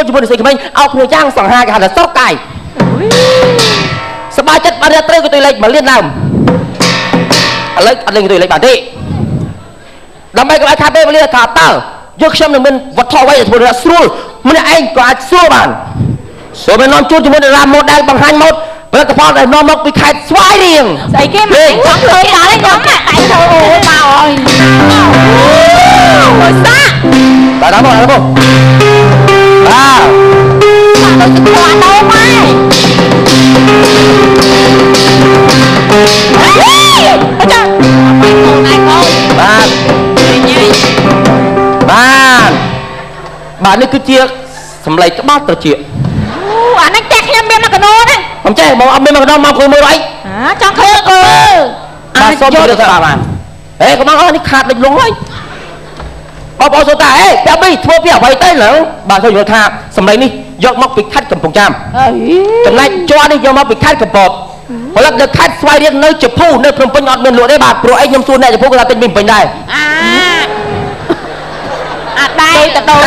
ជាមួយនឹងស្រីក្មេងអោបគ្នាយ៉ាងសង្ហាគេហៅថាសោកកាយសบายចិត្តបានត្រូវក៏ទៅលេខ1លានដើមឥឡូវអត់លេងទៅលេខបានទេដើម្បីកុំឲ្យខាតពេលវេលាថាតើយកខ្ញុំនឹងមានវត្ថុអ្វីដែលធ្វើឲ្យស្រួលម្នាក់ឯងក៏អាចស្រួលបានសូមឲ្យនាំជួនជាមួយនឹងរ៉ាម៉ូដែលបង្ហាញម៉ូដផលិតផលដែលនាំមកពីខេត្តស្វាយរៀង ស្អីគេមកចង់ឃើញដល់ឯងខ្ញុំតែទៅអូមកអើយអូសា បាទដល់មកដល់មកបាទ បាទទៅខ្វះដល់ម៉ែអចាបាយកូនឯងកូន បាទ ញ៉ៃ បាទបាទនេះគឺជាសម្លេងក្បាលត្រចៀក អូអានេះចាក់ខ្ញុំមានមកកណោណា ខ្ញុំចេះមកអត់មានមកកណោមកគួយមើលអី អាចង់ឃើញអឺ បាទសូមជម្រាបថាបានហេកំងអស់នេះខាតដូចលងហើយបងប្អូនសូតាហេពាក់មីធ្វើពីអ្វីទៅឡើបាទសូមយល់ថាសម្លេងនេះយកមកពីខេត្តកំពង់ចាមចំណែកជ័រនេះយកមកពីខេត្តកំពតផលិតនៅខេត្តស្វាយរៀងនៅជភូនៅភ្នំពេញអត់មានលក់ទេបាទព្រោះអីខ្ញុំសួរអ្នកជភូគាត់ថាទិញពីភ្នំពេញដែរ អាអាដែរទៅដូច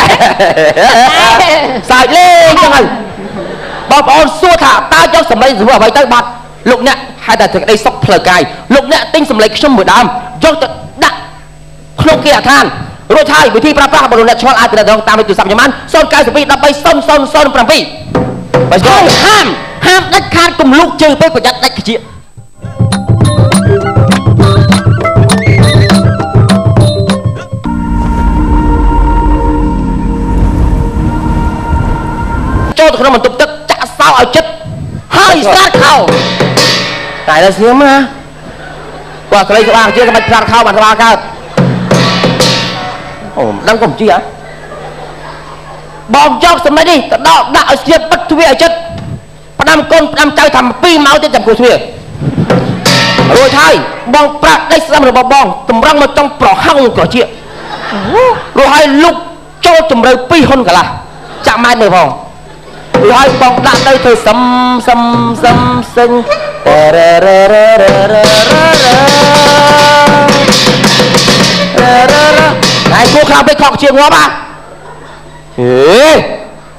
សើចលេងចឹងហើយបងប្អូនសួរថាតើយកសម្លេងធ្វើអ្វីទៅបាទលោកអ្នកហៅថាសេចក្តីសុខផ្លូវកាយលោកអ្នកទិញសម្លេងខ្ញុំមួយដើមយកទៅដាក់ក្នុងគេអដ្ឋានរួចហើយវិធីប្រើប្រាស់បើលោកអ្នកឆ្ងល់អាចទៅតាមទូរស័ព្ទខ្ញុំបាន092 13 0007បើស្គាល់ ហាមហាមដាច់ខាតកុំលូកជើងពេកប្រយ័ត្នដាច់ខ្ជា ចូលទៅក្នុងបន្ទប់ទឹកចាក់សោឲ្យចិត្ត ហើយស្រាតខោ តែដល់ស្ងៀមណាគាត់ក្លីក្បាលជាមិនស្រាតខោបានក្បាលកើតអូមិនដឹងកុំជាហ៎បងយកសម្លេងនេះទៅដល់ដាក់ឲ្យស្ងៀមបិទទ្វារឲ្យចិត្តផ្ដាំកូនផ្ដាំចៅថា2ម៉ោងទៀតចាំគោះទ្វាររួចហើយបងប្រាក់ដេកស្ដាំរបស់បងតម្រង់មកចង់ប្រហោងក្រជារួចហើយលុកចូលជម្រៅ2ហ៊ុនកន្លះចាក់ម៉ែត្រមើលផងរួចហើយបងដាក់ទៅធ្វើសឹមសឹមសឹមសឹងរររររររររហើយគួរខ្លាំងពេកខកជាងាប់ហ่ะហេ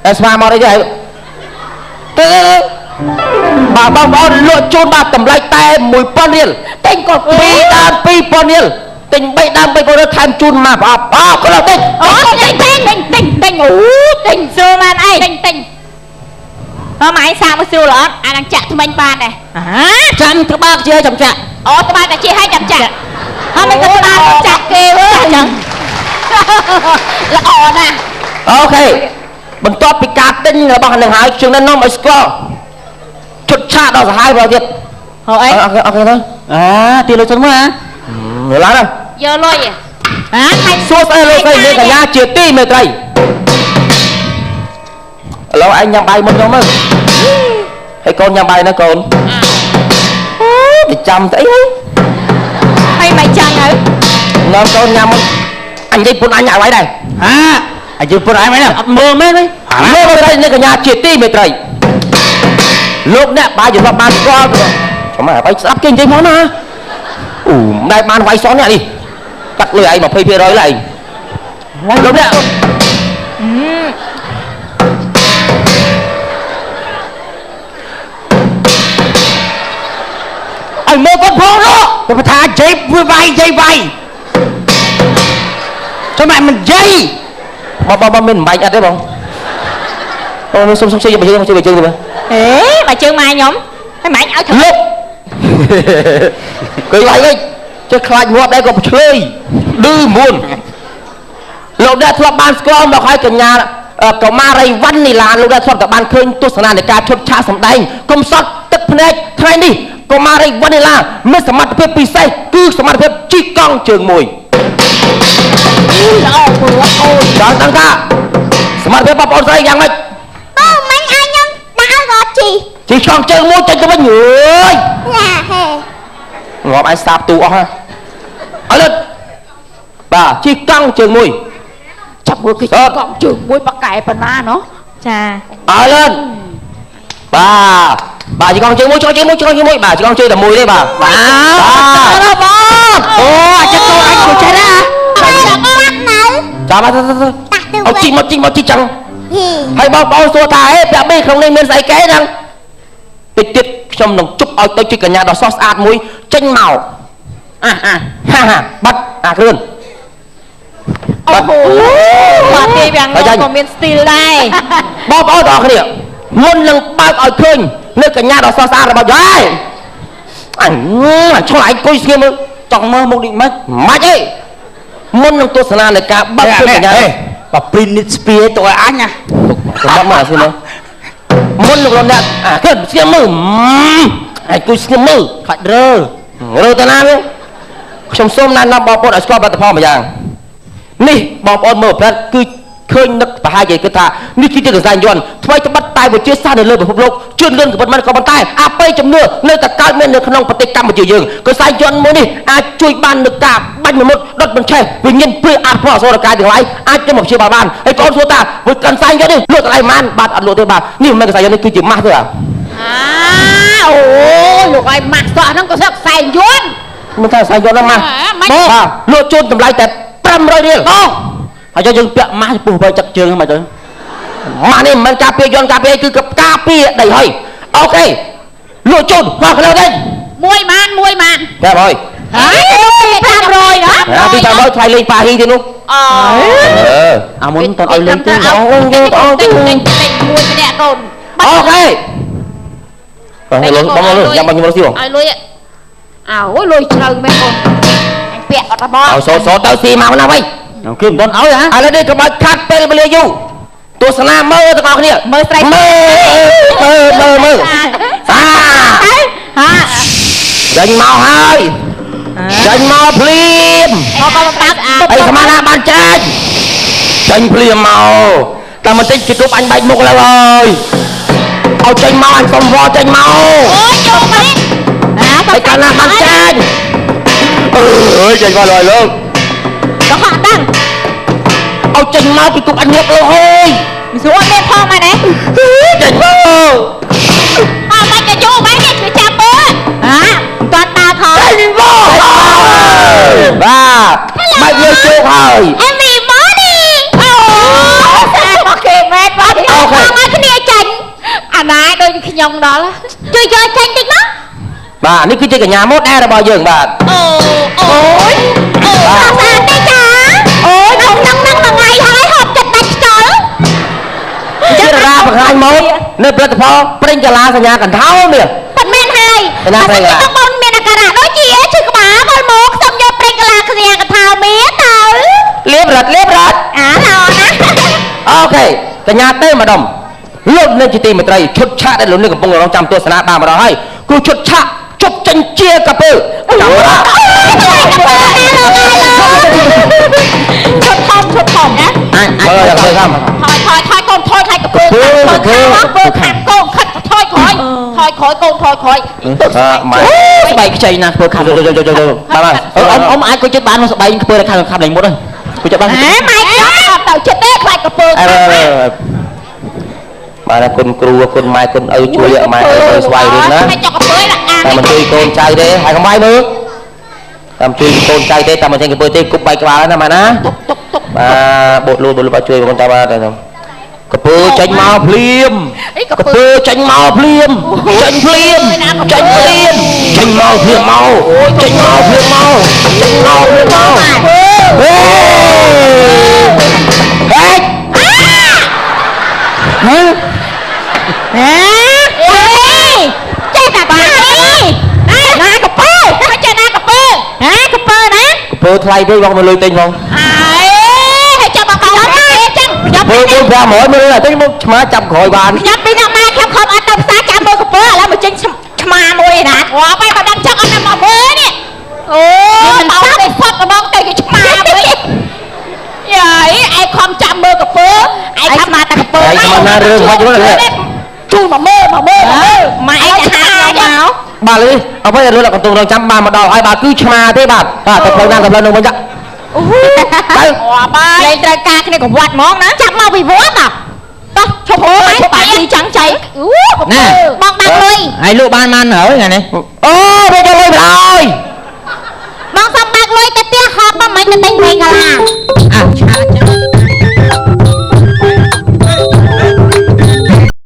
អេស្មាមកអីទៅទៅបាទបងប្អូនលក់ជូនបាទតម្លៃតែ1000រៀល ទិញក៏ 2ដើម2000រៀលទិញ3ដើម3000រៀលថែមជូនមកប្រអប់អក៏ទិញ អូទិញទិញទិញទិញទិញអូទិញស្រួលបានអីទិញទិញអើម៉ែសាកមកស្រួលអត់អានឹងចាក់ថ្មិញបានដែរ អាចាំក្បាលជាចាំចាក់ អូក្បាលតែជាឲ្យចាំចាក់ហើយមិនក៏ក្បាលចាក់គេវើអញ្ចឹងល្អណាស់ អូខេបន្ទាប់ពីការទិញរបស់នឹងហើយខ្ញុំណែនាំឲ្យស្គាល់ឈុតឆាកដល់សាហាវរបស់ទៀត ហៅអី អូខេអូខេទៅ អាទីលុយសិនមកអា ឡើងទៅ យកលុយអាថៃ សួស្តីលោកស្រីនាងកញ្ញាជាទីមេត្រីឥឡូវឯងញ៉ាំបាយមុនខ្ញុំមើលហើយកូនញ៉ាំបាយណាកូនអូទៅចាំទៅអីហើយហើយមិនចាំហើយនាំកូនញ៉ាំមុនអញនិយាយពុនអញឲ្យដែរ អាអាយពុនឯងមែនអត់មើលមែនទេ លោកស្រីនាងកញ្ញាជាទីមេត្រីលោកអ្នកបាយយល់បានស្គាល់ចាំមកឲ្យស្ដាប់គេនិយាយផងណាអូមិនដែលបានវាយសោះនេះនេះកាត់លុយឯង20%ឡើយលោកអ្នកឲ្យមើលគាត់ផងនោះ ទៅថានិយាយវាវាយនិយាយវាយចាំមិននិយាយ បងបងបងមានបំបែកអត់ទេបងអូសុំសុំជួយបើជើងជួយបើជើងទៅមើល ហេបើជើងម៉ែខ្ញុំហើយម៉ែឲ្យធ្វើ លុបគេវាយវិញចេះខ្លាចងាប់ដែរក៏ឆ្លើយឌឺមួនលោកអ្នកធ្លាប់បានស្គាល់មកហើយកញ្ញាកុមារីវ៉ាន់នីឡាលោកអ្នកធ្លាប់តែបានឃើញទស្សនានៃការឈុតឆាកសម្ដែងកុំសត់ទឹកភ្នែកថ្ងៃនេះកុមារីវ៉ាន់នីឡាមានសមត្ថភាពពិសេសគឺសមត្ថភាពជិះកង់ជើងមួយ ល្អព្រោះអូន ចង់ដឹងថាសមត្ថភាពបងប្អូនស្រីយ៉ាងម៉េច បងមិញឲ្យខ្ញុំដាក់ឲ្យរត់ជី ជិះកង់ជើងមួយចេញទៅវិញអើយ ញ៉ាហេ ងាប់ឯងសាបទូអស់ហ่ะអើលឹតបាទជិះកង់ជើងមួយ ចាប់មើលគេកង់ជើងមួយបកែប៉ុណ្ណាណោះចា អើលឹតបាទបាទជិះកង់ជើងមួយជើងមួយជើងមួយបាទជិះកង់ជើងតែមួយទេបាទ បាទបាទបងអូអាចកូនអញក៏ចេះដែរ ចាប់នៅ ចាំទៅ តាក់ទៅ ឲ្យជីមកជីមកជីចឹង ហើយបងប្អូនសួរថាហេពាក់មីក្នុងនេះមានស្អីគេហ្នឹងតិចទៀតខ្ញុំនឹងជប់ឲ្យទៅជាកញ្ញាដ៏ស្រស់ស្អាតមួយចេញមកអាអាហាហាបាត់អាគ្រឿន អូហូបាទទេវាងក៏មានស្ទីលដែរ បងប្អូនទាំងអស់គ្នាមុននឹងបើកឲ្យឃើញនៅកញ្ញាដ៏ស្រស់ស្អាតរបស់យាយអញឆ្លៃអង្គុយស្ងៀមមើល ចង់មើលមុខនេះមិន ម៉េចអីមុននឹងទស្សនានៃការបើកឃើញកញ្ញា បើព្រីនិតស្ពីទៅឲ្យអញណា កំត់មកស្ងៀមមើលមុននឹងលោកអ្នកអាឃើញស្ងៀមមើលអញអង្គុយស្ងៀមមើល ខាច់រើ រើទៅណាវិញខ្ញុំសូមណែនាំបងប្អូនឲ្យស្គាល់ផលិតផលមួយយ៉ាងនេះបងប្អូនមើលប្រែតគឺឃើញនឹកប្រហែលជាគិតថានេះគឺជាកសែងយន្តថ្មីត្បិតតែវិទ្យាសាស្ត្រនៅលើពិភពលោកជឿនលឿនក៏ពិតមែនក៏ប៉ុន្តែអបិយជំនឿនៅតែកើតមាននៅក្នុងប្រទេសកម្ពុជាយើងកសែងយន្តមួយនេះអាចជួយបាននៅការបាញ់មមុតដុតបញ្ឆេះវិញ្ញាណព្រាអាតផលអសុរកាយទាំងឡាយអាចទៅមកព្យាបាលបានហើយបងសួរថាកសែងយន្តនេះលក់តម្លៃប៉ុន្មានបាទអត់លក់ទេបាទនេះមិនមែនកសែងយន្តនេះគឺជាម៉ាស់ទេបាទ អូយលោកឲ្យម៉ាស់សក់ហ្នឹងក៏សក់កសែងយន្ត មិនថាកសែងយន្តហ្នឹងម៉ាស់បាទលក់ជូនតម្លៃតែ500រៀល បងហើយយើងពាក់ម៉ាស់ពោះបើចឹកជើងហ្នឹងមកទៅ ម៉ាស់នេះមិនមែនការពារយន្តការពារគឺការពារដីហើយអូខេលក់ជូនមកលើវិញ មួយម៉ានមួយម៉ាន 500 ហើយ500ណា 500ថ្លៃលេងប៉ាហ៊ីទេនោះ អូ អាមុនតឲ្យលេងទេ អូអូ ទិញទិញមួយម្នាក់កូន អូខេបងលុយបងលុយយ៉ាបងខ្ញុំលុយស៊ីបង ឲ្យលុយអើអូយលុយជ្រៅមែនកូនអញពាក់អត់បង ឲ្យសូសូទៅស៊ីមកណាវិញ គេមិនដល់ឲ្យហ៎ ឥឡូវនេះកុំឲ្យខាត់ពេលវេលាយូរទស្សនាមើលទាំងអស់គ្នា មើលស្រី មើលមើលមើលសា ហា ចេញមកហើយចេញមកភ្លាម មកបងបាក់ អីស្មានណាបានចេញចេញភ្លាមមកតែបន្តិចគេគប់អញបែកមុខឡើយហើយឲ្យចេញមកអញសុំវល់ចេញមក អូយចូលមកអា ហើយកាលណាបានចេញអើយចេញមកឡើយលោក ក៏ហក់ដឹង ឲ្យចេញមកពីគប់អញងាប់លើហើយ មិនស្រួលមានផងមែនទេ ចេញមក អត់បាច់ទៅយូរបែរនេះជួយចាប់មើលអាមិនតាន់ដើរថយ ចេញមកបាទបែកលើជោគហើយ Everybody អូ សាមកគេមែនបង អូខេ បងឲ្យគ្នាចាញ់ អាណាដូចខ្ញុំដល់ ជួយយកចាញ់តិចមក បាទនេះគឺជាកញ្ញាម៉ូដែលរបស់យើងបាទ អូអូយអូស្អាតទេចាអូយក្នុងហ្នឹងមួយថ្ងៃហើយហប់ចិត្តដាច់ខ្យល់ ជាតារាបង្ហាញម៉ូដនៅផលិតផលប្រេងកាឡាសញ្ញាកន្ធោមាស ប៉ុន្មានហើយ កណាប្រេងកាឡា បងប្អូនមានអាការៈដូចជាឈឺក្បាលបល់មកសូមយកប្រេងកាឡាសញ្ញាកន្ធោមាសទៅ លៀបរត់លៀបរត់ អាឡណា អូខេកញ្ញាទេម្ដុំលោកនៅជាទីមេត្រីឈុតឆាកដែលលោកនេះកំពុងរងចាំទស្សនាបានម្ដងហើយគឺឈុតឆាកជប់ចេញជាកាពើចាំរត់ ឈុតធំឈុតធំណា អាច មើលយ៉ាងទៅខាំ ថយថយថយកូនថយថយកពើពើខាំកូនខិតថយក្រោយថយក្រោយកូនថយក្រោយ ម៉ែ ស្បែកខ្ចីណាធ្វើខាំ ចូលចូលចូលចូលបាទបាទ អ៊ំអ៊ំអាចគួយចិត្តបានស្បែកធ្វើខាំខាំលេងមុតហ្នឹងគួយចិត្តបាន ហេម៉ែខ្ញុំអត់ទៅចិត្តទេខ្លាចកពើ អើបាទគុណគ្រូគុណម៉ែគុណឪជួយម៉ែឪស្វែងរឿងណា តែចុកកពើដាក់អា តែមិនជួយកូនចៅទេហើយកុំវាយមើលតាមជួយកូនចៅទេតាមមិនចេញកពើទេគប់បែកក្បាលណាម៉ែណា ទុកទុកទុក បាទបូតលូបូតលូបាទជួយកូនចៅបាទកពើចេញមកភ្លាម អីកពើ កពើចេញមកភ្លាមចេញភ្លាមចេញភ្លាមចេញមកភ្លាមមកចេញមកភ្លាមមកចេញមកភ្លាមមកហេហេ ហ៎ ហេ អេចេះតែបាអីណាកពើ ចេះណាកពើ ហ៎កពើណា កពើថ្លៃពេកបងមកលុយទិញផង អើយហើយចាំមកកោទេចឹង ខ្ញុំ ពើ4 500មើលតែទិញមកឆ្មាចាប់ក្រោយបាន ខ្ញុំពីអ្នកម៉ែខ្ញុំខំអត់ទៅផ្សារចាំមើលកពើឥឡូវមកចេញឆ្មាមួយណា ងាប់ហើយបើដឹងចឹងអត់មកមើលនេះអូបោកទេផុតហ្មងទៅជាឆ្មាវិញយាយឯងខំចាំមើលកពើឯងខំមកតែកពើ ឯងខំណារឿងមិនយល់ទេ ជួយមកមើលមកមើល ម៉ែឯងទៅហៅខ្ញុំមក បាទនេះអ្វីដែលលោកកំពុងរងចាំបានមកដល់ហើយបាទគឺឆ្មាទេបាទបាទទៅផ្លូវណាទៅផ្លូវនោះវិញចា អូ ទៅ ងាប់ហើយ លេងត្រូវការគ្នាកវត្តហ្មងណាចាប់មកពីវត្តតោះឈប់អូយឈប់បាក់ទីចាំងចៃ អូកពើ បងបាក់លុយ ហើយលក់បានបានហើយថ្ងៃនេះ អូវាយកលុយមកហើយ បងសុំបាក់លុយទៅផ្ទះហប់មកមិនទៅទិញប្រេងកាឡា អាឆា